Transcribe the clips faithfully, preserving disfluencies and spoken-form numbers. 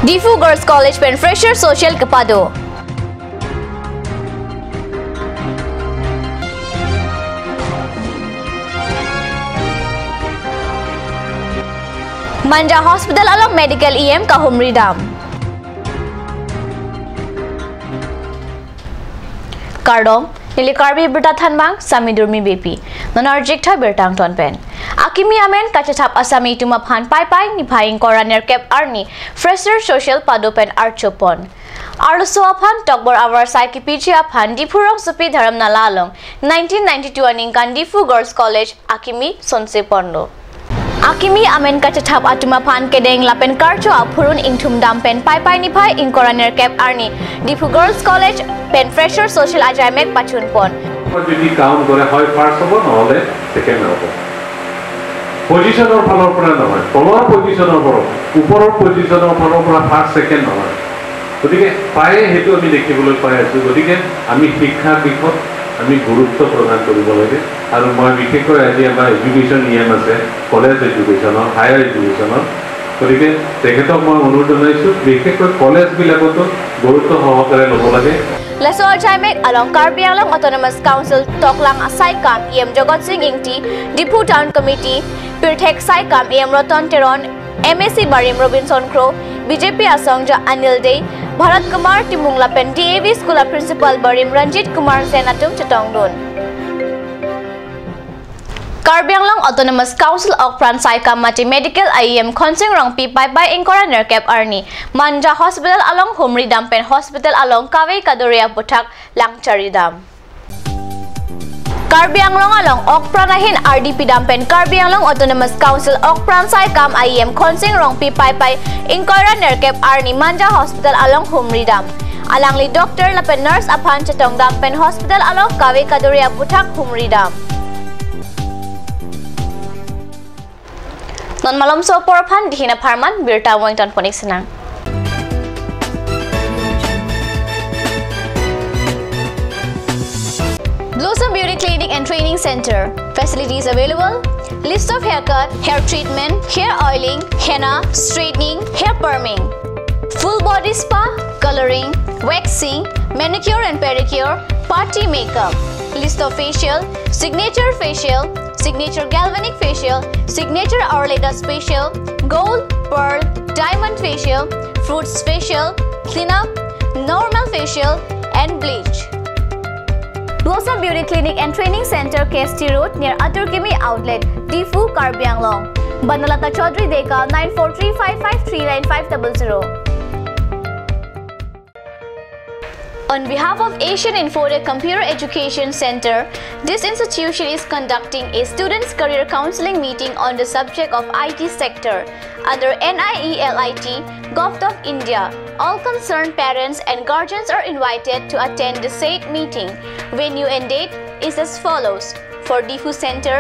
Diphu Girls College pen fresher social kepado. Manja Hospital along medical E M kahumri dam. Kardom, neli Karbi Birta Thanbang, Sami Durmi Beypi. Non arjik tha birta angton pen. Akimi amen kachethap asami atum aphan Paipai niphai ingkoi ra nerkep arni fresher social pado pen archopon. Arloso aphan tokbor avarsai kipiji aphan Diphu rongsopi Dharamnala along nineteen ninety-two aningkan Diphu Girls College akimi sonse ponlo. Akimi amen kachethap atum aphan kedeng lapen karcho aphurun ingthum dam pen Paipai niphai ingkoi ra nerkep arni Diphu Girls College pen fresher social ajaimek pachunpon. যদি কাউণ্ট কৰে, হয় ফাৰ্ষ্ট হ'ব, নহ'লে ছেকেণ্ড হ'ব। পজিশ্যনৰ ফালৰ পৰা নহয়, তলৰ পজিশ্যনৰ পৰা, ওপৰৰ পজিশ্যনৰ ফালৰ পৰা ফাৰ্ষ্ট, ছেকেণ্ড নহয়। গতিকে প্ৰায়ে সেইটো আমি দেখিবলৈ পাই আছোঁ। গতিকে আমি শিক্ষাৰ দিশত আমি গুৰুত্ব প্ৰদান কৰিব লাগে। আৰু মই বিশেষকৈ আজি আমাৰ এডুকেশ্যন ই এম আছে, কলেজ এডুকেশ্যনৰ, হায়াৰ এডুকেশ্যনৰ, গতিকে তেখেতক মই অনুৰোধ জনাইছোঁ, বিশেষকৈ কলেজবিলাকতো গুৰুত্ব সহকাৰে ল'ব লাগে। Laso ajaimek along Karbi Anglong Autonomous Council toklang asaikam E M Jagat Sing Engti, Diphu Town Committee pirthek saikam E M Ratan Teron, M A C barim Robinson Kro, B J P asongja Anil Dey, Bharat Kumar Timung lapen D A V school a principal barim Ranjit Kumar Sen atum chetongdun. Karbi Anglong Autonomous Council okpran saikam mate medical E M Khonsing Rongpi Paipai ingkoi ra nerkep arni Manja Hospital along humri dam pen hospital along kave kaduri aputhak langchari dam. Karbi Anglong along okpran ahin ardi pidam pen Karbi Anglong Autonomous Council okpran saikam E M Khonsing Rongpi Paipai ingkoi ra nerkep arni Manja Hospital along humri dam. Alangli doctor lapen nurse aphan chetongdam pen hospital along kave kaduri aputhak humri dam. Non malomso apor aphan dihin apharman birta vangthan ponik senang. Blossom Beauty Clinic and Training Center. Facilities available. List of haircut, hair treatment, hair oiling, henna, straightening, hair perming, full body spa, coloring, waxing, manicure and pedicure, party makeup. List of facial, signature facial, signature galvanic facial, signature or latest facial, gold, pearl, diamond facial, fruits facial, cleanup, normal facial, and bleach. Blossom Beauty Clinic and Training Center, K S T Road, near Atur Kimi Outlet, Diphu, Karbi Anglong. Banalata Chaudhary Deka, nine four three five five three nine five double zero. On behalf of Asian Infotech Computer Education Center, this institution is conducting a students' career counseling meeting on the subject of I T sector under N I E L I T, Govt of India. All concerned parents and guardians are invited to attend the said meeting. Venue and date is as follows. For Diphu Center,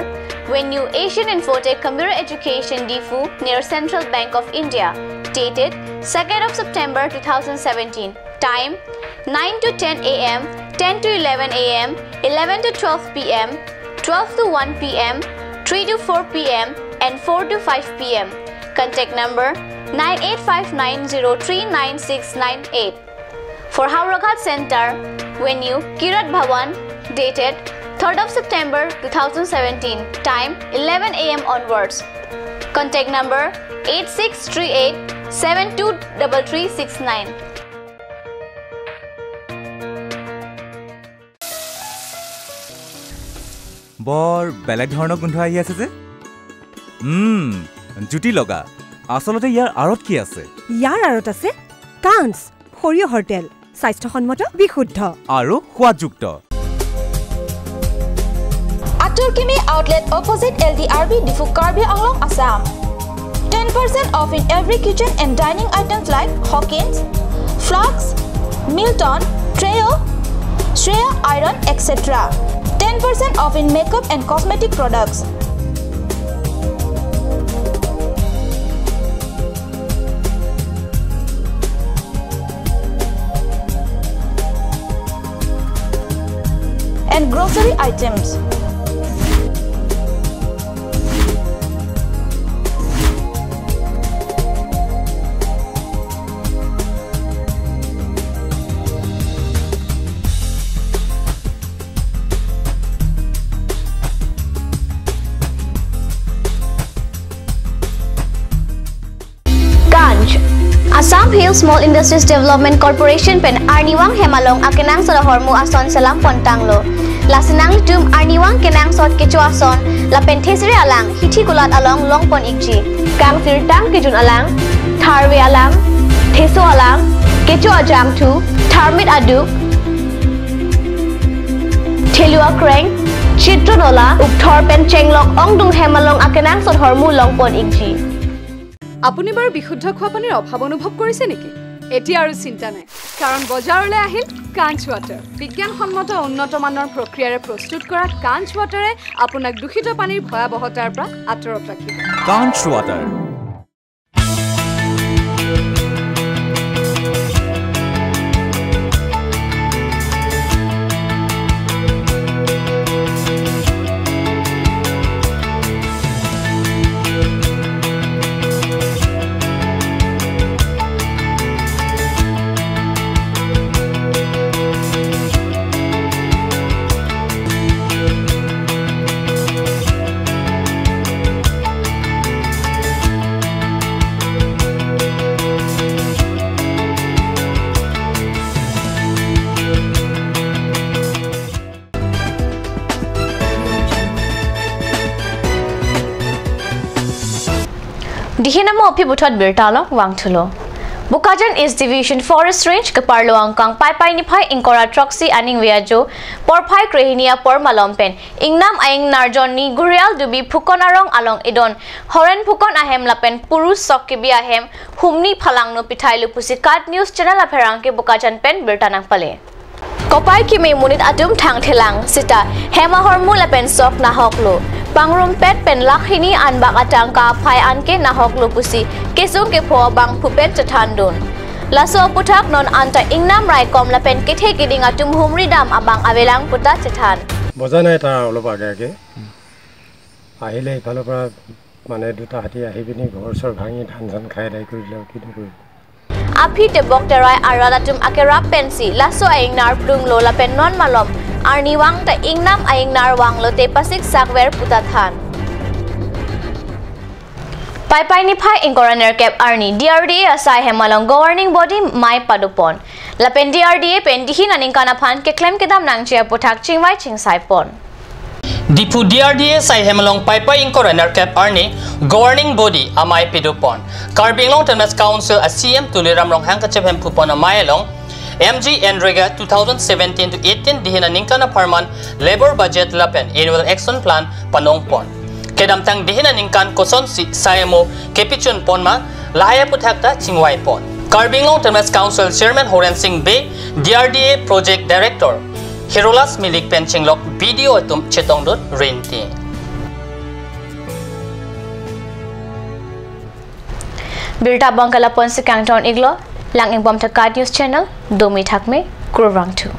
venue Asian Infotech Computer Education Diphu near Central Bank of India. Dated second of September two thousand seventeen. Time, nine to ten A M, ten to eleven A M, eleven to twelve P M, twelve to one P M, three to four P M, and four to five P M. Contact number, nine eight five nine zero three nine six nine eight. For Howraghat Center, venue Kirat Bhawan, dated third of September two thousand seventeen, time eleven A M onwards. Contact number, eight six three eight seven two double three six nine. বৰ বেলেগ ধৰণৰ গোন্ধ আহি আছে যে। উম, জুতি লগা। আচলতে ইয়াৰ আঁৰত কি আছে? ইয়াৰ আঁৰত আছে কাঞ্চ, সৰিয়হৰ তেল, স্বাস্থ্যসন্মত, বিশুদ্ধ। আৰু সোৱাদযুক্ত। Atur Kimi Outlet, opposite L D R B, Diphu, Karbi Anglong, Assam. Ten percent off in every kitchen and dining items like Hawkins, flasks, Milton, Treo, Shreya iron, et cetera. Ten percent off in makeup and cosmetic products. And grocery items. Hill Small Industries Development Corporation pen arnivang hem along akenangsot ahormu ason selam pon tanglo. Lasi nanglitum arnivang kenangsot kecho ason lapen thesere alang hithi kulat along long pon ikji. Kangsirtang kejun alang, tharve alang, theso alang, kecho ajangthu, tharmit aduk, thelu akreng, chitro nola, ukthor pen chenglok ongdung hem along akenangsot ahormu long pon ikji. আপুনি বাৰু বিশুদ্ধ খোৱা পানীৰ অভাৱ অনুভৱ কৰিছে নেকি? এতিয়া আৰু চিন্তা নাই, কাৰণ বজাৰলৈ আহিল কাঞ্চ ৱাটাৰ। বিজ্ঞানসন্মত উন্নত মানৰ প্ৰক্ৰিয়াৰে প্ৰস্তুত কৰা কাঞ্চ ৱাটাৰে আপোনাক দূষিত পানীৰ ভয়াৱহতাৰ পৰা আঁতৰত ৰাখিব। কাঞ্চ water. Dihin amo aphi puthot birta along vangthulo. Bokajan East Division Forest Range keparlo angkang Paipai niphai ingkoi ra throksi aningve ajo porphai krehini apor malom pen ingnam a-ingnar jonni Ghurial Dubi Phukon arong along edon Horen Phukon ahem lapen Puru Sok Kibi ahem humni phalangno pithai lo pusi KAT News Channel apherangke Bokajan pen birta nangpale. Kopai keme monit atum thangthelang sita hem ahormu lapen sok nahoklo. Pangrumpet pen lakh hini anbak atangka aphai anke nahoklo pusi kesung kepho abangphu pen chethandun. Laso aputhak non anta ingnam raikom lapen kethe keding atum humri dam abang avelang puta chethan. বজা নাই, তাৰ অলপ আগে আগে আহিলে ইফালৰ পৰা মানে দুটা হাতী আহি পিনি ঘৰ চৰ ভাঙি ধান চান খাই আদায় কৰিলে আৰু কিনো কৰিব। Aphi tebok terai arat atum akerap pensi laso a-ingnar plunglo lapen non malom arnivang ta ingnam a-ingnar vanglote pasik sakver puta than. Paipai niphai ingkoi ra nerkep arni D R D A asai hem along governing body amei padopon. Lapen D R D A pen dihin aningkan aphan keklem kedam nangji aputhak chingvai chingsai pon. Diphu D R D A asai hem along Paipai ingkoi ra nerkep arni governing body amei padopon. Karbi Anglong Autonomous Council a-C E M Tuliram Ronghang kachephem phupon amei along M G N rega two thousand seventeen to eighteen dihin aningkan apharman labour budget lapen annual action plan panongpon. Kedamtang dihin aningkan kosonsi sai amo kepachunpon ma lahai aputhak ta chingvai pon. Karbi Anglong Autonomous Council Chairman Horen Sing Bey, D R D A Project Director Hirolas Milik pen chenglok B D O atum chetongdun rinti. Birta abang ke lapu-an si kangton iklo, lang-ingbom ta KAT News Channel, domi thakme, kurvangthu.